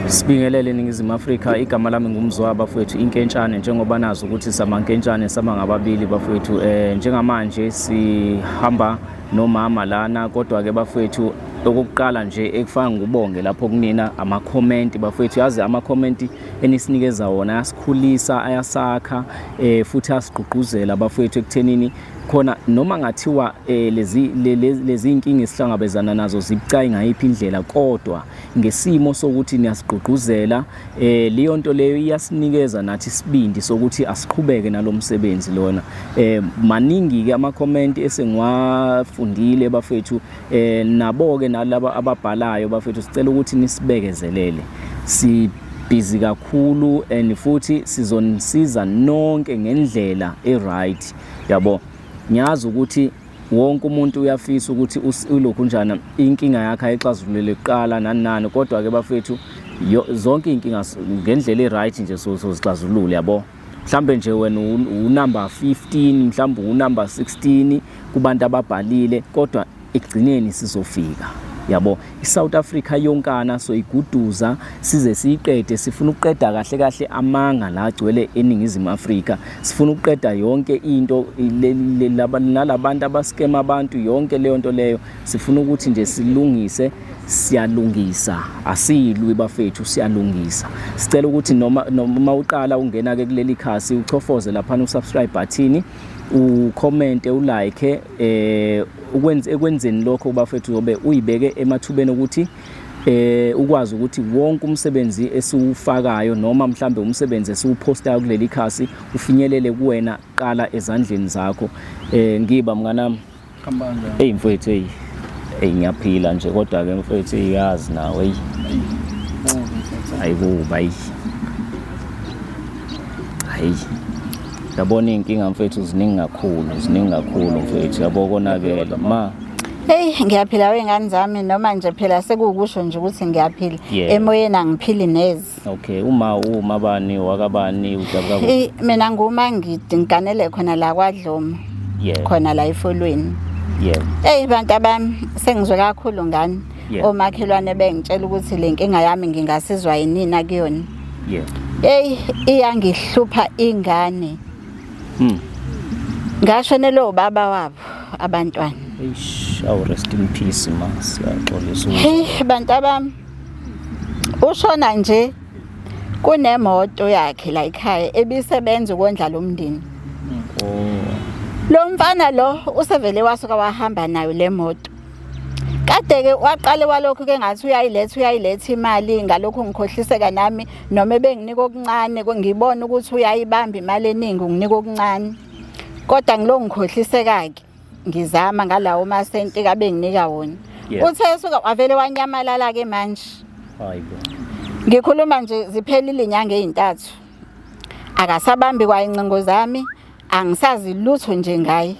Sibingelele Ningizimu Afrika, igama lami ngumzwa bafowethu inkentshane, njengoba nazi ukuthi samankentshane sama ngababili bafowethu. Njengamanje sihamba nomama lana, kodwa ke bafowethu okokuqala nje ekufaka ngubonge lapho kunina ama-comment bafowethu. Yazi ama-comment enisinikeza wona ayasikhulisa, ayasakha, futhi asigqugquzela bafowethu ekuthenini khona noma ngathiwa lezi inkinga esihlangabezana nazo zibucayi ngayiphi indlela, kodwa ngesimo sokuthi niyasigqugquzela, leyo nto leyo iyasinikeza nathi isibindi sokuthi asiqhubeke nalomsebenzi lona. Maningi ke ama comment esengiwafundile bafethu, nabo ke nalaba ababhalayo bafethu, sicela ukuthi nisibekezelele, si busy kakhulu and futhi sizonisiza nonke ngendlela e-right, yabo. Ngiyazi ukuthi wonke umuntu uyafisa ukuthi ulokhu njana inkinga yakhe ayixazulule kuqala nani nani, kodwa ke bafethu zonke inkinga ngendlela e-right nje sozixazulula, yabo. Mhlambe nje wena unumber 15, mhlambe unumber 16 kubantu ababhalile, kodwa ekugcineni sizofika, yabo. ISouth Africa yonkana soyiguduza size siyiqede. Sifuna ukuqeda kahle kahle amanga la agcwele eNingizimu Afrika, sifuna ukuqeda yonke into nalabantu abaskema abantu, yonke leyo nto leyo sifuna ukuthi nje silungise. Siyalungisa, asilwi bafethu, siyalungisa. Sicela ukuthi noma uqala ungena ke kuleli khasi uchofoze lapha usubscribe button, ucommente, ulike. Ukwenza ekwenzeni lokho bafethu uzobe uyibeke emathubeni ukuthi ukwazi ukuthi wonke umsebenzi esiwufakayo noma mhlambe umsebenzi esiwupostayo kuleli khasi ufinyelele kuwena qala ezandleni zakho. Ngiba mnganami. Kambanja. Hey mfowethu, hey hey, ngiyaphila nje, kodwa ke mfowethu iyazi nawe, hey, ayikuba, hayi hayi, yabona iy'nkinga mfethu ziningi kakhulu, ziningi kakhulu mfethu, yabo, konakele ma. Hey, ngiyaphila wengane zami, noma nje phela sekuwukusho nje ukuthi ngiyaphila. Emoyeni angiphili neze. Okay, uma bani wakabani, udabuka kuphi? Hey, mina nguma ngidi ngiganele khona la kwaDlomo. Khona la efolweni. Hey bantu abami, sengizwe kakhulu ngani. Omakhelwane bengitshela ukuthi le nkinga yami ngingasizwa yinina kuyona. Hey, iyangihlupha ingane. Ngashonelwa ubaba wabo abantwana. Eish, awu, rest in peace ma, siyaxolisa ukuzwa. Hey bantu abami. Ushona nje kunemoto yakhe la ekhaya ebisebenza ukondla lo mndeni. Lo mfana lo usevele wasuka wahamba nayo le moto. Kade ke waqale walokhu ke ngathi uyayiletha, uyayiletha imali, ngalokhu ngikhohliseka nami noma ebenginika okuncane, ngibona ukuthi uyayibamba imali eningi, unginika okuncane. Kodwa ngilo ngikhohliseka ke ngizama ngalawo masenti kabenginika wona. Uthe esuka wavele wanyamalala ke manje. Hayibo. Ngikhuluma nje ziphelile inyanga ezintathu. Akasabambi kwayincingo zami, angisazi lutho nje ngaye.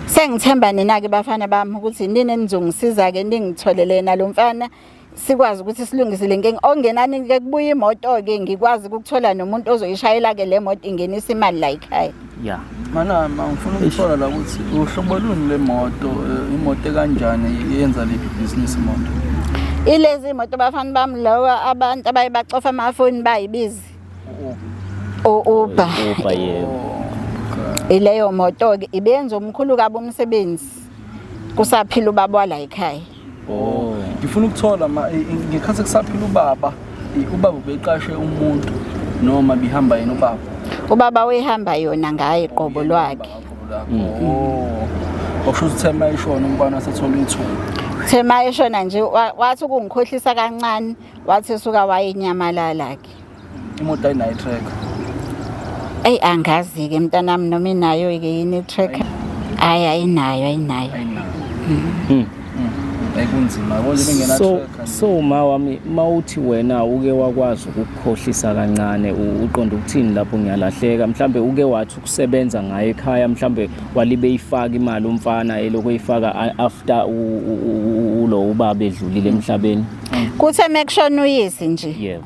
Sengithemba nina ke bafana bami ukuthi nini enizongisiza ke ningitholele nalo mfana, sikwazi ukuthi silungise le nkinga. Ongenani ke kubuya imoto ke, ngikwazi ukuthola nomuntu ozoyishayela ke le moto, ingenisa imali la ekhaya. Mana ma, ngifuna ukuthola la ukuthi uhlobo luni le moto, imoto ekanjani, yenza liphi ibhizinisi imoto? Ilezi imoto bafana bami, lawa abantu abaye bacofa amafoni bayibizi. U-Uber. Uber, yebo. Ileyo moto ke ibenza omkhulu kabi umsebenzi. Kusaphila ubaba wala ekhaya. Oh. Ngifuna ukuthola ma, ngekhathi kusaphila ubaba, ubaba ubeqashe umuntu noma bihamba yena ubaba? Ubaba uyihamba yona ngaye qobo lwakhe. Oh. Okusho ukuthi thema ishona umfana wasethola ithuba. Thema eshona nje wathi ukungikhohlisa kancane, wathi suka wayenyamalala ke. Imoto ayinayo tracker. Ey angazi ke mntanami noma inayo ke yini tracker. Hayi, ayinayo, ayinayo. Ayinayo. Ayikunzima yabo nje bengena So tracker. So ma wami, mawuthi wena uke wakwazi ukukhohlisa kancane, uqonda ukuthini lapho? Ngiyalahleka. Mhlambe uke wathi ukusebenza ngaye ekhaya, mhlambe walibe ifaka imali umfana elokhu eyifaka after ulo ubaba edlulile emhlabeni? Kuthe mekushona uyise nje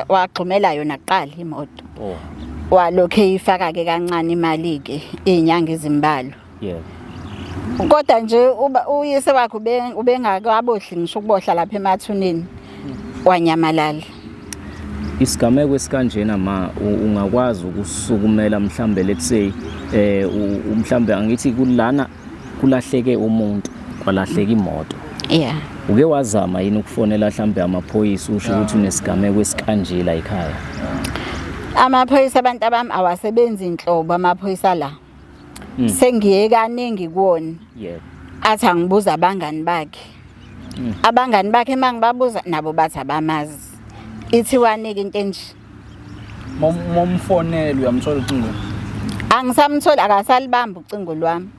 wagxumela yona kuqala imoto. Walokhu eyifaka ke kancane imali ke izinyanga ezimbalwa. Kodwa nje uba uyise wakhe ubengakabohli ngisho ukubohla lapha emathuneni. Wanyamalala. Isigameko esikanjena ma ungakwazi ukusukumela mhlambe, let's say mhlambe angithi kulana kulahleke umuntu, kwalahleka imoto. Yeah. Uke wazama yini ukufonela mhlambe amaphoyisa usho ukuthi unesigameko esikanje la ekhaya? Amaphoyisa, abantu abami, awasebenzi inhlobo amaphoyisa la. Sengiye kaningi kuwona. Athi angibuza abangani bakhe. Abangani bakhe mangibabuza nabo bathi abamazi. Ithi wanike into enje. Momfonela uyamthola ucingo? Angisamtholi, akasalibamba ucingo lwami.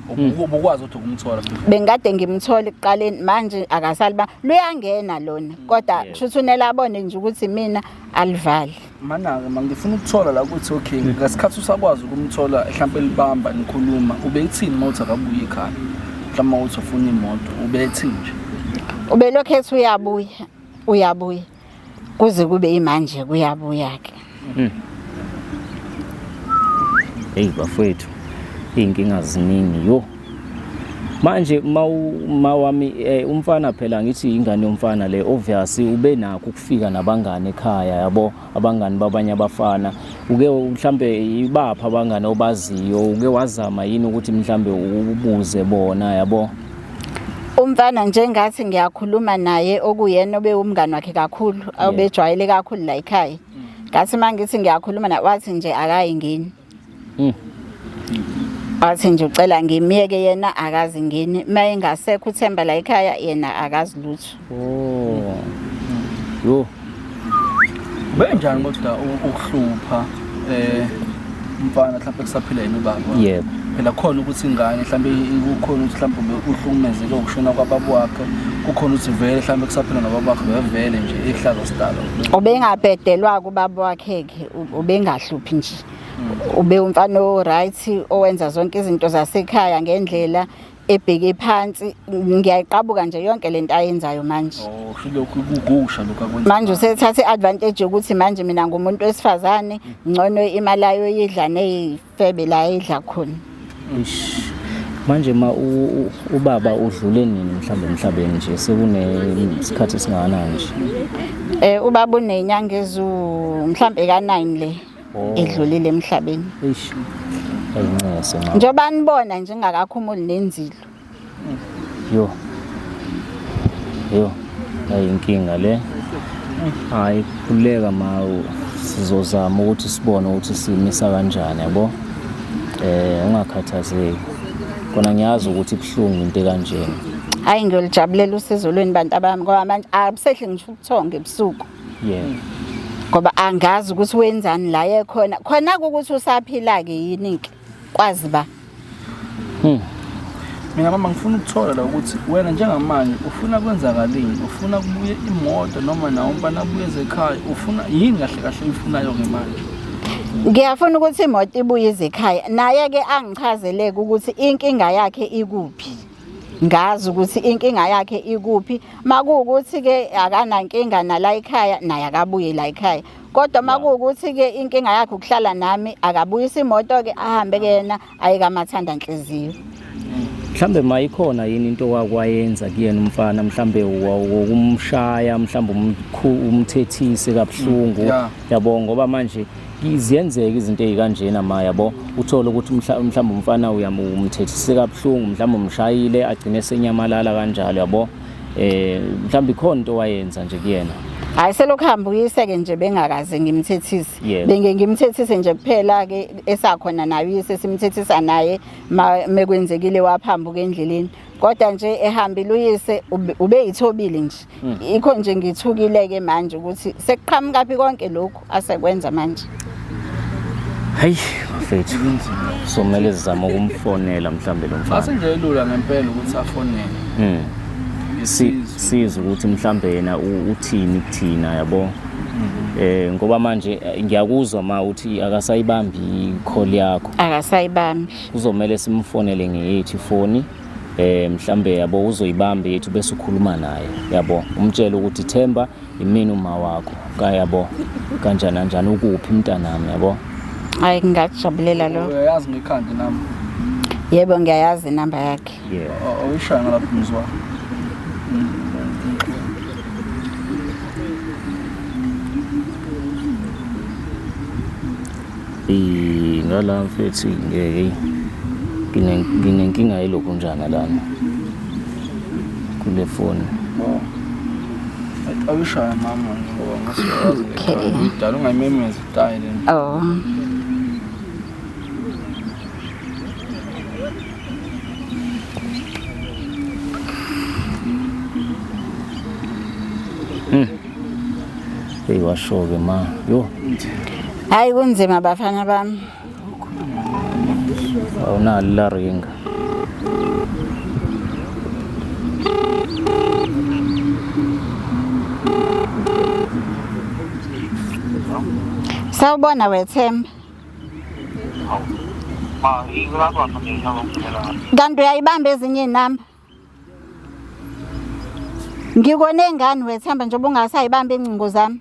Ubukwazi ukuthi ukumthola before? Bengikade ngimthola ekuqaleni, manje akasaliba, luyangena lona kodwa kusho unela abone nje ukuthi mina alivali. Mana-ke ma ngifuna ukuthola la ukuthi okay, ngesikhathi usakwazi ukumthola mhlawumpe libamba nikhuluma, ubethini uma uthi akabuye ekhaya, mhlawumbe uma uthi ufuna imoto, ubethini nje? Ubelokhu ethi uyabuya, uyabuya, kuze kube imanje kuyabuya-ke. Hey bafowethu, iy'nkinga ziningi yo. Manje ma wami umfana phela ngithi ingane yomfana le, obviously ube nakho ukufika nabangani ekhaya, yabo, abangani babanye abafana. Uke mhlambe ibapha abangani obaziyo, uke wazama yini ukuthi mhlambe ubuze bona, yabo? Umfana njengathi ngiyakhuluma naye, okuyena obewumngani wakhe kakhulu, obejwayele kakhulu la ekhaya, ngathi uma ngithi ngiyakhuluma naye wathi nje akayingeni. Wathi nje ucela ngimyeke, yena akazi ngeni, uma engasekho uThemba la ekhaya yena akazi lutho. Oh. Yo. Benjani kodwa ukuhlupha umfana mhlawumbe kusaphila yena ubaba? Yebo. Phela khona ukuthi ingane mhlawumbe kukhona ukuthi mhlawumbe uhlukumezeke ukushona kwababa wakhe, kukhona ukuthi vele mhlawumbe kusaphila nobaba wakhe bevele nje ehlaza sidalo. Ubengabhedelwa ubaba wakhe-ke, ubengahluphi nje. Ube umfana o-right owenza zonke izinto zasekhaya ngendlela, ebheke phansi. Ngiyayiqabuka nje yonke lento ayenzayo manje. Oh, kusho lokhu kugusha lokhu akwenza. Manje usethathe i-advantage yokuthi manje mina ngumuntu wesifazane, ngcono imali ayoyidla ney'febe la ayidla khona. Ish. Manje ma ubaba udlule nini mhlawumbe emhlabeni nje, sekunesikhathi esingakanani nje? Ubaba unenyanga ezu mhlambe ka-9 le Oh. edlulile emhlabeni. Eish. Ayincese ma. Njengoba nibona nje ngakakhumuli nenzilo. Yo. Yo. Ayinkinga le. Hayi, khululeka ma, sizozama ukuthi sibone ukuthi simisa kanjani, yabo. Ungakhathazeki. Kona ngiyazi ukuthi ibhlungu into kanjena. Hayi, ngiyolijabulela usizo lweni bantu abami, ngoba manje abusehle ngisho ubuthongo ebusuku. Ngoba angazi ukuthi wenzani la ekhona. Khona ukuthi usaphila ke yini ke? Kwazi ba. Mina mama ngifuna ukuthola la ukuthi wena njengamanje ufuna kwenzakaleni, ufuna kubuye imoto noma nawo umfana abuye ekhaya, ufuna yini kahle kahle uyifunayo ke manje? Ngiyafuna ukuthi imoto ibuye ize ekhaya. Naye ke angichazeleke ukuthi inkinga yakhe ikuphi. Ngazi ukuthi inkinga yakhe ikuphi. Makuwukuthi ke akanankinga nala ekhaya, naye akabuye la ekhaya. Kodwa makuwukuthi ke inkinga yakhe ukuhlala nami, akabuyisa imoto ke ahambe ke yena aye kamathanda nhliziyo. Mhlambe ma ikhona yini into wakwayenza kuyena umfana, mhlambe wokumshaya, mhlambe umthethise kabuhlungu, yabo, ngoba manje ziyenzeka izinto ezikanjena ma, yabo, uthole ukuthi mhlambe umfana uyamthethise kabuhlungu, mhlambe umshayile agcine senyamalala kanjalo, yabo. Mhlambe ikhona into wayenza nje kuyena? Hayi, selokhu hamba uyise-ke nje bengakaze ngimthethise. Benge ngimthethise nje kuphela ke esakhona naye uyise, simthethisa naye mekwenzekile waphambuka endleleni, kodwa nje ehambile uyise ubeyithobile nje. Ikho nje ngithukile ke manje ukuthi sekuqhamuka phi konke lokhu asekwenza manje. Hayi bafethu, somele sizame ukumfonela mhlambe lo mfana. Asenje lula ngempela ukuthi afonele. Sizwe ukuthi mhlambe yena uthini kuthina, yabo. Ngoba manje ngiyakuzwa ma uthi akasayibambi i-call yakho. Akasayibambi. Kuzomela simfonele ngeyethu ifoni. Mhlambe, yabo, uzoyibamba yethu bese ukhuluma naye, yabo, umtshele ukuthi Themba imini uma wakho ka, yabo, kanjani kanjani, ukuphi mntanami, yabo. Hayi, ngingakujabulela lokho. Uyayazi ngekhanda nami? Yebo, ngiyayazi inamba yakhe. Awuyishaya ngalapho mzwa. Ngala mfethu ngeke nginenkinga yelokhu njana lana kule foni. Oh. Awushaya mama ngoba ngasiyazi ngidala ungayimemezi style. Oh. Hey washo-ke ma. Yo. Hayi kunzima bafana bami. Awunalo la ringa. Sawubona wethemba. Kanti uyayibamba ezinye iy'namba? Ngikone ngani wethemba njengoba ungasayibamba iy'ngcingo zami?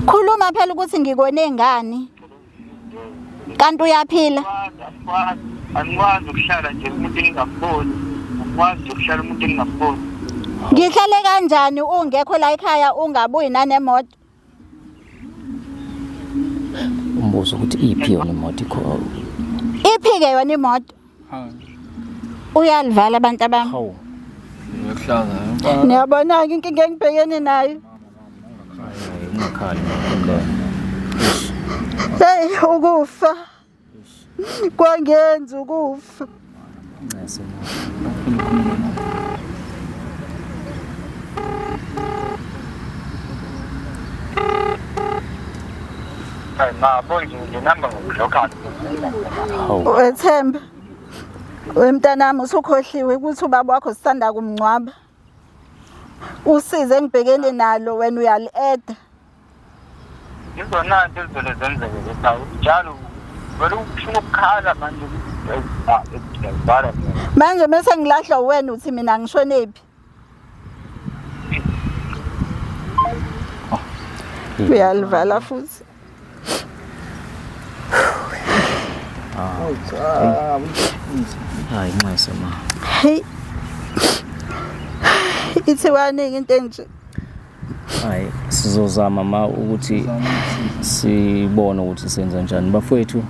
Khuluma phela ukuthi ngikone ngani. Kanti uyaphila? Angikwazi ukuhlala nje umuntu engingamboni. Angikwazi nje ukuhlala umuntu engingamboni. Ngihlale kanjani ungekho la ekhaya ungabuyi nanemoto? Umbuzo ukuthi iphi yona imoto ikho. Iphi-ke yona imoto? Uyalivala abantu abami. Hawu. Uyakuhlaza mfana. Niyabona-ke inkinga engibhekene nayo. Hayi ungakhali makhululeka. Hey ukufa. Kwangenza ukufa. Ncese ma. Hayi ma, bonje le number ngibhlokha. Hawu. Wethemba. Wemntanami usukhohliwe ukuthi ubaba wakho sisanda kumngcwaba. Usize engibhekene nalo wena uyali-eda. Izona nto ezivele zenzeke ekhaya. Njalo vele ufuna ukukhala manje uyazibala mina. Manje mese ngilahlwa wena uthi mina ngishonephi? Uyalivala futhi. Hayi ncese ma. Hey. Ithi waningi into enje. Hayi sizozama ma ukuthi sibone ukuthi senza njani bafowethu.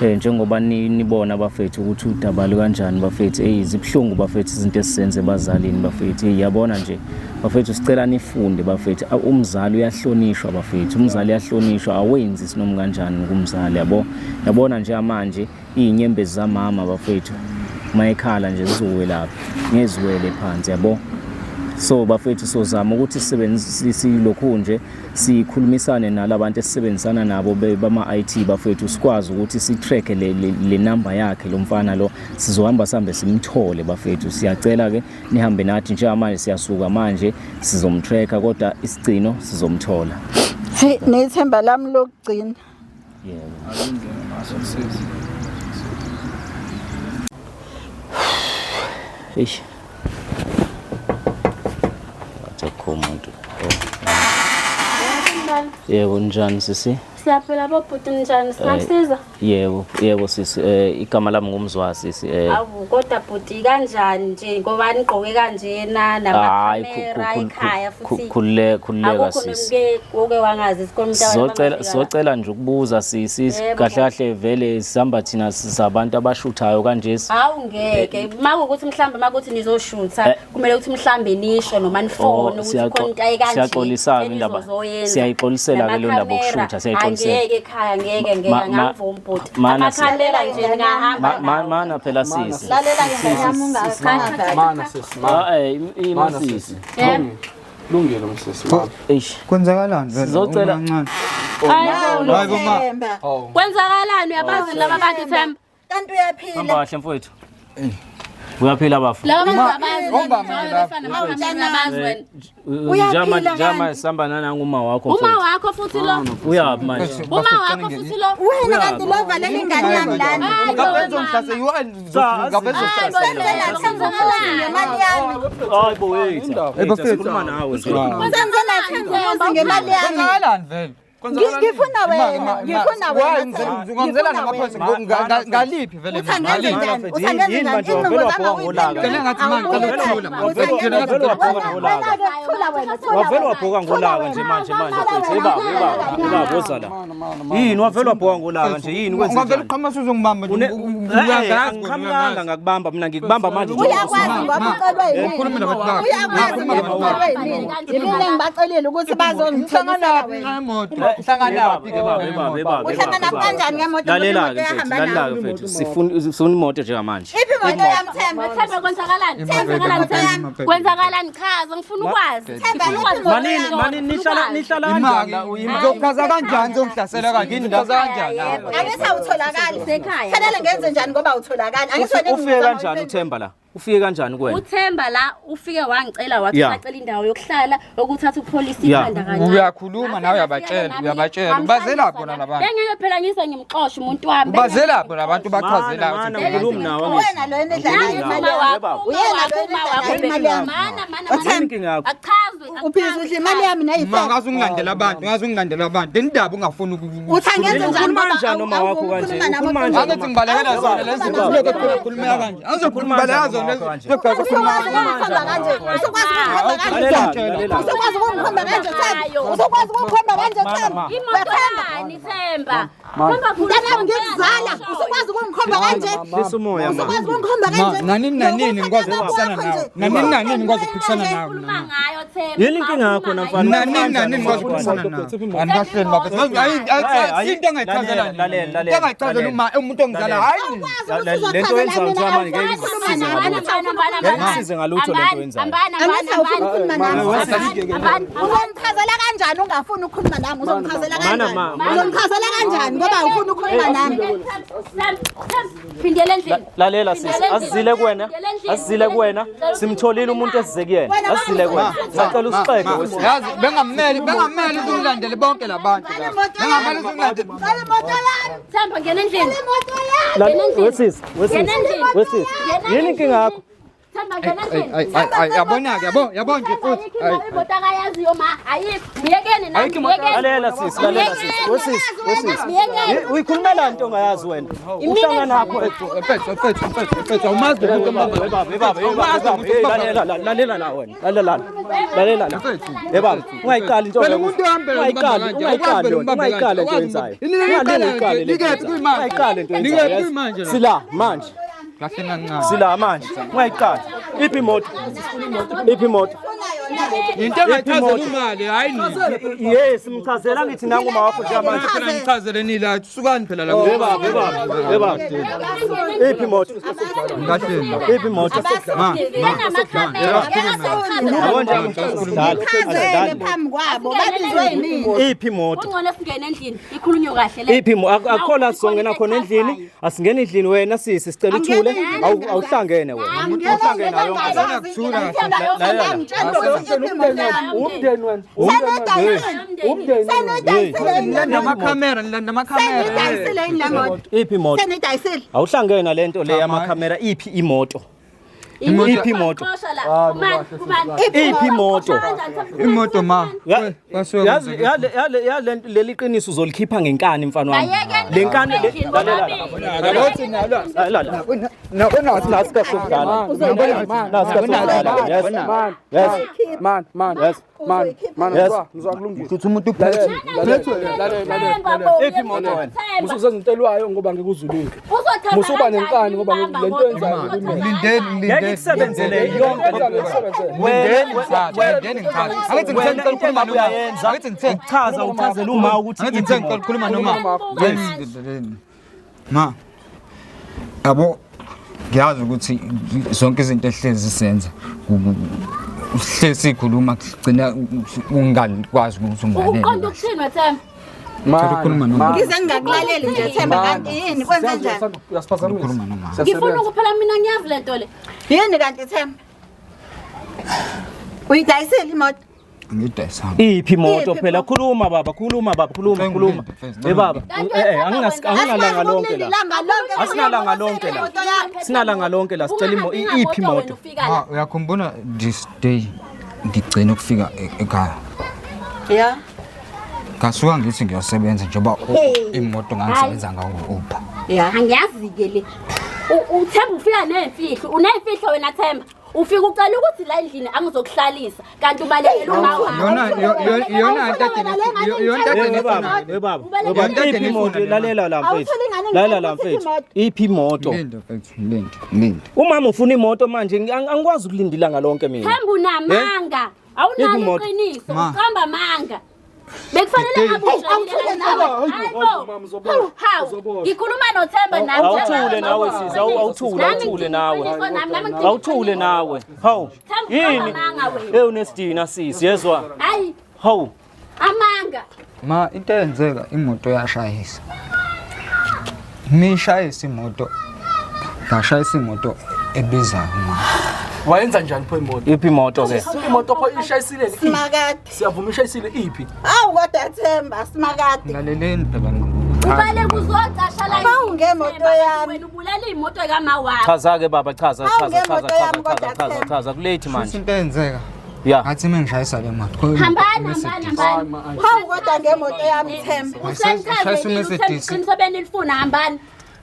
Njengoba nibona bafethu ukuthi udaba lukanjani bafethu, hey zibuhlungu bafethu izinto esizenze ebazalini bafethu. Hey yabona nje bafethu, sicela nifunde bafethu. Umzali uyahlonishwa bafethu, umzali uyahlonishwa, awenzi sinoma kanjani kumzali yabo. Yabona nje manje iy'nyembezi zamama bafethu mayekhala nje zizowelaphi ngeziwele phansi yabo. So bafethu sozama ukuthi sisebenzise silokhu nje sikhulumisane nalabantu esisebenzisana nabo bama IT bafethu, sikwazi ukuthi si-track le number yakhe lo mfana lo. Sizohamba sihambe simthole bafethu. Siyacela ke nihambe nathi njengamanje, siyasuka manje sizomtracker, kodwa isigcino sizomthola. Hey nethemba lami lokugcina. Yebo. Akunzima ma, sokusiza. Eish. Athi akukho umuntu. Yebo, njani sisi? Siyaphila bobhuti, njani? Singakusiza? Yebo, yebo sisi. Igama lami ngumzwa sisi. Awu kodwa bhuti kanjani nje ngoba nigqoke kanjena Hayi, namakhamera ekhaya futhi. Khululeka Akukho sisi. nomke oke wangazi sikhona umuntu Sizocela sizocela nje ukubuza sisi, Yebo. kahle kahle vele sihamba thina sizabantu abashuthayo kanje. Hawu ngeke makuwukuthi mhlambe makuthi nizoshutha kumele ukuthi mhlambe nisho noma nifone ukuthi khona into ayikanje. Siyaxolisa-ke indaba. Siyayixolisela ke leyo ndaba yokushutha, siyayixolisela. Angeke ekhaya ngeke ngeke angavumi bhuti. Mana Amakhamera nje ngingahamba nawo. Mana phela sisi. Lalela ingane yami ungakhali. Mana sisi, mana. Ah eh ima Mana sisi. sisi. Lungile msisi. Mana. Eish. Kwenzakalani vele? Sizocela- Umncane. Hayi Hayi bo ma. Themba. Kwenzakalani uyabazi laba bantu Themba? Kanti uyaphila. Hamba kahle mfowethu. Uyaphila bafo. Laba bantu abazi Hamba mina lapha. abazi wena. Uyaphila Njama kanti? sihamba nanangu uma wakho Uma mfowethu. wakho futhi lo. Uyaphi manje? Uma wakho futhi lo. Wena kanti lovalela ingane yami lana. Ngabenza umhlase you are ngabenza umhlase. Ngemali yami. Hayi bo wait. Eh, bafethu. Sikhuluma nawe nje. Senze nathenga umuzi ngemali yami. Kwenzakalani vele? Ngifuna wena, ngifuna wena. Ungangizela namaphoyisa ngaliphi vele? Uthi angenze njani? Uthi angenze Yini njani? manje Ingcingo wavele zami wabhoka ngolaka? Ngicela ngathi manje ngicela ukuthula. Awuyiphenduli. Wavele wabhoka ngolaka. Thula wena, thula Wavele wena. wabhoka ngolaka nje manje manje mfethu. Ebaba, ebaba, ebaba woza la. Yini wavele wabhoka ngolaka nje yini kwenze Ungavele njani? uqhamuka uzongibamba nje. Angiqhamukanga ngakubamba mina ngikubamba manje nje. Uyakwazi ngoba ucelwe yimina. Ukhuluma nabantu bakho. Uyakwazi ngoba ucelwe yimina. Yimina engibacelile ukuthi bazongithengisela wena. Imoto. Uhlanganaphi ke Ebaba, ebaba, ebaba. Uhlangana kanjani ngemoto? Lalela-ke Imoto mfethu, iyahamba lalela-ke nawe. mfethu. Sifuna imoto njengamanje. Iphi imoto yami Themba? Themba kwenzakalani? Kwenzakalani Themba? Kwenzakalani? Chaza ngifuna ukwazi. Themba, Ngifuna ukwazi. iphi imoto Manini, yami? manini nihlala nihlala kanjani la? Uyima. Ngizochaza kanjani zongihlasela kanje? Ngichaza kanjani? Angithi awutholakali. Sekhaya. Fanele ngenze njani ngoba awutholakali? Angithi wena Ufike kanjani uThemba la? Ufike kanjani kuwena? uThemba la ufike wangicela wathi Yeah. usacela indawo yokuhlala okuthatha upholisa Yeah. ikhanda kancane. Uyakhuluma nawe uyabatshela, uyabatshela. Ubazelaphi bona labantu? Bengeke phela ngize ngimxoshe umuntu wami. Ubazelaphi labantu bachazela Mana, ukuthi ngikhuluma nawe Wena lo enidla naye imali yami. Uyena lo enidla naye imali yami. Mana mana Uthemba. Inkinga yakho. Achazwe. Uphiza udla imali yami Ma nayifela. ngaze ungilandela abantu, ngaze ungilandela abantu. Le ndaba ungafuni uku Uthi angenze njani Ukhuluma ngoba kanjani noma wakho kanje? awukhuluma nami Ukhuluma kanjani? Angithi ngibalekela zona lezi zinto zilokhu khulumeka kanje. Angizokhuluma zona lezi. Usukwazi Usukwazi ukungikhomba kanje. Usukwazi ukungikhomba kanje. Lalela, lalela. Usukwazi ukungikhomba kanje Themba. Usukwazi ukungikhomba kanje Themba. Imoto yani Themba. Themba Mntanami ngikuzala. Usukwazi ukungikhomba kanje. Hlisa umoya ma. Usukwazi ukungikhomba kanje. Nanini nanini ngikwazi ukuphikisana nawe. Nanini nanini ngikwazi ukuphikisana nawe. Khuluma ngayo Themba. Yini inkinga yakho na mfana? Nanini nanini ngikwazi ukuphikisana nawe. Anikahleni bafethu. Ayi into engayichazela. Lalela, lalela, Into engayichazela uma umuntu ongizala hayi. Le nto oyenzayo njengamanje ngeke ikusize ngalutho. Ngeke ikusize ngalutho le nto oyenzayo. Angithi awufuni ukukhuluma nami. Uzongichazela kanjani ungafuni ukukhuluma nami? Uzongichazela Mana, kanjani? ma, mana. Uzongichazela kanjani ngoba awufuni ukukhuluma nami? Phindela endlini. Lalela sisi, asizile kuwena, asizile kuwena, simtholile umuntu esize kuyena, asizile kuwena. Sacela usixege wesisi. Yazi bengamele bengamele ukungilandele bonke labantu. Bengamele ukungilandele. Cela imoto yami. Themba ngena endlini. Imoto yami. Wesisi, wesisi, wesisi. Yini inkinga yakho? Themba ngena endlini. Ay ay ay yabona ke yabo yabo nje futhi. Ayikho imoto akayaziyo ma. Ayikho. Myekeni nami myekeni. Lalela sisi, lalela sisi. Wesisi, wesisi. Uyikhulumela into ongayazi wena. Uhlanganapho. Mfethu mfethu mfethu mfethu awumazi lo muntu ombamba. Baba, baba, baba, lalela la, lalela la wena. Lalela la. Lalela la. Eh baba, ungayiqali into. Phela umuntu uhambe Ungayiqali, ungayiqali yona, ungayiqali into oyenzayo. Ungayiqali le nto oyenzayo. Ungayiqali into Nikephi oyenzayo. kuyimanje la? Sila manje. Kahle kancane. Sila manje. Ungayiqali. Iphi imoto? Iphi imoto? Into engayichazela imali hayi nini. Yes, mchazela ngithi nangu uma wakho njengamanje. Phela ngichazele nila sukani phela la. Eh baba, eh baba, eh baba. Iphi imoto? Kahle. Iphi imoto? Yabo nje asidlali, Chazele asidlali. phambi kwabo babizwe yimina. Iphi imoto? Kungcono singene endlini ikhulunywe kahle le. Iphi imo akukho la sizongena khona endlini, asingene endlini wena sisi sicela uthule, awuhlangene wena. Awuhlangene nayo yonke le. Umndeni wena. Senidayisile yini le Nilanda moto? amakhamera, nilanda amakhamera. Senidayisile yini le moto? Iphi imoto? Senidayisile. Awuhlangene nalento le yamakhamera, iphi imoto? Iphi imoto? Iphi imoto? Imoto ma. Yazi yale yale yale leli qiniso uzolikhipha ngenkani mfana wami. Le nkani lalela la. Lalela la. Nasi kasokudlala. Nasi kasokudlala. Yes. Yes. Man, man, Yes. man, man, Yes. ngizokulungisa. Uthi umuntu uphethe. Iphi imoto wena? Musuzenza into elwayo ngoba ngeke uzulunge. Musuba nenkani ngoba le nto yenzayo kumele. Lindeni, Ngeke lindeni. ikusebenzele yonke le nto. Lindeni ngithathe, lindeni ngithathe. Angithi ngithe Wena ngicela into ukukhuluma engabe noma. uyayenza Angithi ngithe uchaza uchazela uma ukuthi Angithi iphi ngithe ngicela imoto. ukukhuluma noma. Yes. Ma. Yabo ngiyazi ukuthi zonke izinto ehlezi sisenza sihlezi sikhuluma kugcina ungakwazi ukuthi Ukuqonda ungalele. ukuthini wethemba? Ngicela ukukhuluma noma. Ngize ngingakulaleli nje Themba kanti yini kwenze njani? Uyasiphazamisa. Ukhuluma noma. Ngifuna ukuphela mina ngiyazi lento le. Yini kanti Themba? Uyidayisile imoto? Ngidayisanga. Iphi imoto Iphi phela imoto? khuluma baba khuluma baba khuluma khuluma. Eh baba eh anginalanga lonke la. Ilanga lonke. Asinalanga lonke la. Imoto yami. Sinalanga lonke la sicela iphi imoto? Ma uyakhumbula this day ngigcina ukufika ekhaya. Yeah. Ngasuka ngithi ngiyosebenza njengoba imoto ngangisebenza ngawo Uber. Ya. Angiyazi-ke le. UThemba ufika ney'mfihlo, uney'mfihlo wena Themba. Ufika ucela ukuthi la endlini angizokuhlalisa kanti ubalekela uma wakho. Yona yona into ade yona into ade Baba, nifuna. baba, Ubalekela baba, into iphi ade imoto? nifuna. Lalela la mfethu. Awutholi ingane Lalela la ngitshela ukuthi mfethu. imoto. Iphi imoto? Linde mfethu, linde, linde. Umama ufuna imoto manje, angikwazi ukulinda ilanga lonke mina. Themba unamanga. Awunalo Iphi imoto? iqiniso, Ma. uqamba amanga. Bekufanele Hey. ngabe Awuthule nawe. Hayibo. Hawu. Ngikhuluma noThemba nami. Awuthule nawe sisi, awuthule, awuthule nawe. Awuthule nawe. Hawu. Themba Yini? uqamba amanga wena. Hey unesidina sisi, yezwa. Hayi, Hawu. amanga. Ma into eyenzeka imoto yashayisa. Mishayisa imoto. Ngashayisa imoto ebizayo ma. Wayenza njani pho imoto? Iphi imoto ke? Imoto pho ishayisile iphi? Simakade. Siyavuma ishayisile iphi? Awu kodwa Themba simakade. Laleleni phela Ubaleka uzocasha la. Awu, ngemoto Themba, yami. Wena ubulala imoto kama wakho. Chaza ke baba, chaza, Awu, chaza, chaza, ngemoto chaza, yami chaza, kodwa chaza, Themba. chaza. Kulate manje. into eyenzeka. Yeah. Ngathi mengishayisa le moto. khona Hambani, imoto hambani, iMercedes. hambani. Hawu kodwa ngemoto yami Themba. Shayisa iMercedes. Qiniso benilifuna hambani.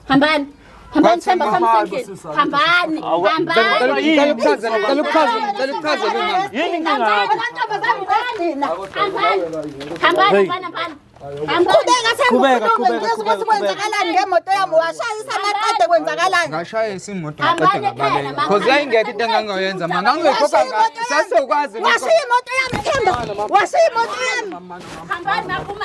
Hambani. Hambani Themba samsendlini. Hambani. Hambani. Ngicela ukuchazela, ngicela ukuchazela, ngicela ukuchazela mama. Yini inkinga yakho? Amantombazane unesidina. Hambani. Hambani, Hey. hambani, hambani. Hambani. Qhubeka Themba Qhubeka, ukhulume qhubeka, ngizwe ukuthi qhubeka, kwenzakalani ngemoto yami washayisa maqede kwenzakalani. Ngashayisa imoto Hambani ngaqeda ekhaya ngabaleka. namanga. Cause yayingekho into engangoyenza ma. Ngangizoyikhokha sasizokwazi lokho. Washiya imoto yami Themba. Washiya imoto yami. Hambani maphuma.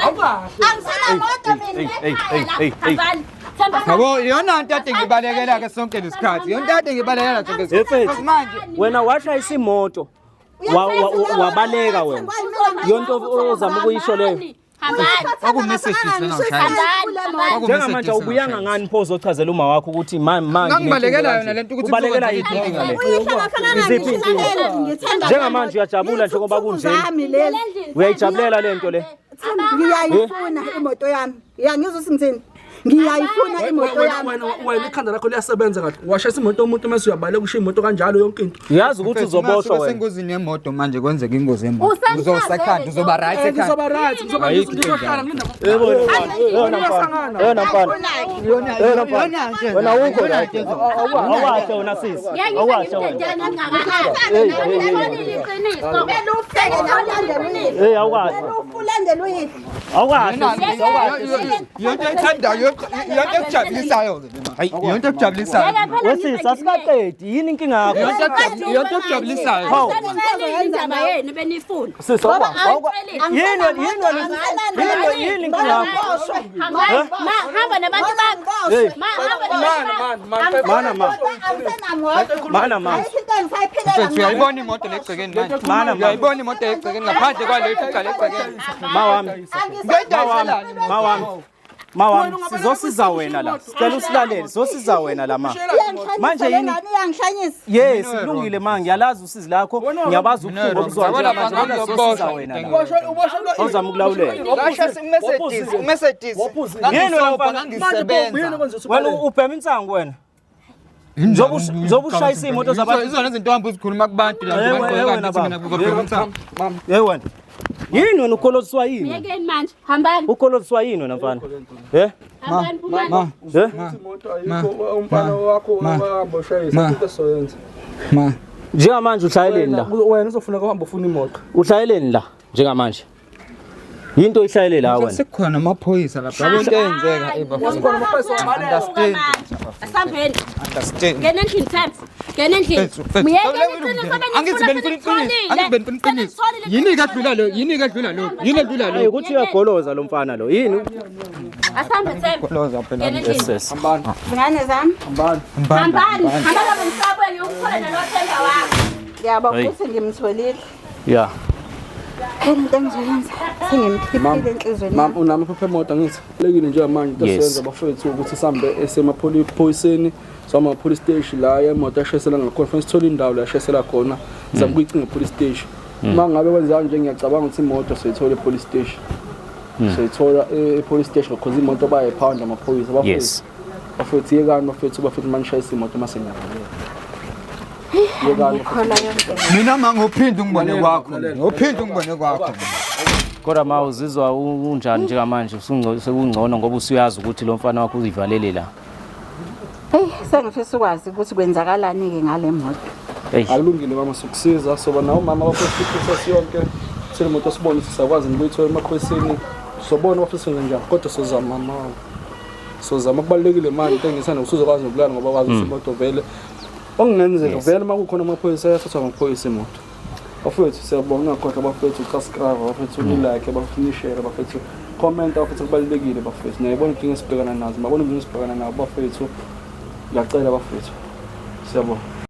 Angisena moto mina. Hey, hey, hey, hey. Hambani. Themba. Yabo iyona nto ade ngibalekela ke sonke lesikhathi. Iyona nto ade ngibalekela sonke lesikhathi. Mfethu. Cause manje Wena washayisa imoto. Wabaleka wena. Yonto ozama ukuyisho leyo. Hambani. Kwaku-Mercedes lena ngishayisa. Njengamanje awubuyanga ngani pho uzochazela uma wakho ukuthi ma ma Ngangibalekela yona lento ukuthi ubalekela kuzokwenza yiphi inkinga le? Iziphi inkinga? Njengamanje uyajabula njengoba kunje. Uyayijabulela lento le. Ngiyayifuna imoto yami. Uyangizwa ukuthi ngithini? Ngiyayifuna imoto yami. Wena wena ikhanda lakho liyasebenza kahle. Washayisa imoto yomuntu mase uyabaleka ushiya imoto kanjalo yonke into. Uyazi ukuthi uzoboshwa wena. Sengozini yemoto manje kwenzeka ingozi yemoto. Usamchazele Uzosekhanda uzoba right ekhanda. Ngizoba right, ngizoba Ayikho into ngizohlala enjalo. ngilinda. Yebo wena mfana. Wena mfana. Wena mfana. Wena awukho la. Awashe wena sisi. Awashe wena. Hey awukashe. Ulandela uyihlo. Awukashe sisi awukashe. Yonke ethandayo yonke ekujabulisayo ke le ma. Yonke ekujabulisayo. Wesisi asikaqedi yini inkinga yakho? Yonke ekujabulisayo. Hawu. Indaba yenu benifuna. Sisi awukashe. Yini yini yini yini inkinga yakho? Hambani. Ma hamba nabantu bakho. Hey. Ma hamba nabantu bakho. Mana ma. Mana ma. Ayikho into engisayiphilela Mfethu uyayibona imoto le egcekeni manje. Mana ma. Uyayibona imoto egcekeni ngaphandle kwale ifica le egcekeni. Ma wami. Ma wami. Ma wami. Ma wami sizosiza wena la. Sicela usilalele. Sizosiza wena la ma. Manje yini? Iyangihlanyisa. Yes, kulungile ma ngiyalazi usizi lakho, ngiyabazi ubuhlungu obuzwa Yabona njengamanje manje kodwa sizosiza wena la. Awuzama ukulawuleka. Ngashayisa iMercedes, iMercedes. Yini wena mfana? Ngangisebenza. Wena ubhema insangu wena. Njengoba ushayisa iy'moto zabantu. Izona izinto ohamba uzikhuluma kubantu la Eh, njengoba eh, wena ngithi mina baba. kubhema insangu. Hey wena. Yini wena ukholoswa yini? Yekeni manje. Hambani. Ukholoswa yini wena mfana? Eh? Hambani phumani. Ma, Eh? Imoto ayikho umfana wakho wahamba ushayisa into esoyenza. ma. Njengamanje uhlayeleni la. Wena uzofuneka uhambe ufuna imoto. Uhlayeleni la njengamanje. Yinto oyihlayele la wena. Sekukhona amaphoyisa lapha. Yabo into eyenzeka eh bafowethu. Understand. Asambeni. Understand. Ngena endlini Themba. Ngena endlini. Mfethu, mfethu. Muyekeni iqiniso Angithi benifuna iqiniso. Angithi benifuna iqiniso. Yini kadlula lo? Yini kadlula lo? Yini kadlula Hayi lo? ukuthi uyagoloza lo mfana lo. Yini? Asambe Themba. Goloza phela. Ngena endlini. Yes, yes. Zingane zami Hambani. Hambani bengisabuye ngiyokuthola nalo Themba wakho. ngiyabonga Hey. ukuthi ngimtholile. Yeah. Phela into engizoyenza sengimkhiphile enhlizweni. Mam unami phepha emoto angithi. Lekile njengamanje into Yes. esiyenza bafethu ukuthi sihambe esemaphoyiseni soma police station la imoto ashayisela ngakhona fanele sithole indawo la ashayisela khona sizama ukuyicinga police station. Uma ngabe kwenzeka nje ngiyacabanga ukuthi imoto siyithola e-police station. Siyithola e-police station because imoto bayayiphanda amaphoyisa bafethu. Yes. Bafethu yekani bafethu bafethu manishayisa imoto mase ngiyabaleka. Yekani. Khona yonke. Mina ma ngophinde ungibone kwakho. Ngophinde ungibone kwakho. Kodwa ma uzizwa unjani njengamanje sekungcono ngoba usuyazi ukuthi lo mfana wakho uzivalele la. Hey, sengifisa ukwazi ukuthi kwenzakalani-ke ngale moto. Hey. Akulungile mama, sokusiza soba nawo mama bafethu iprocess yonke. Sile moto sibone ukuthi siyakwazi ukuyithola emaphoyiseni. Sobona bafethu senze njani kodwa sozama mama. Sozama, kubalulekile manje into engithanda ukuthi uzokwazi nokulala ngoba wazi ukuthi imoto vele okungenzeka vele uma kukhona amaphoyisa ayathathwa amaphoyisa imoto. Bafethu siyabonga, ungakhohlwa bafethu usubscribe bafethu, ulike bafethu, nishare bafethu, comment bafethu, kubalulekile bafethu. Niyayibona inkinga esibhekana nazo, mabona inkinga esibhekana nazo bafethu. Ngiyacela bafethu, siyabonga.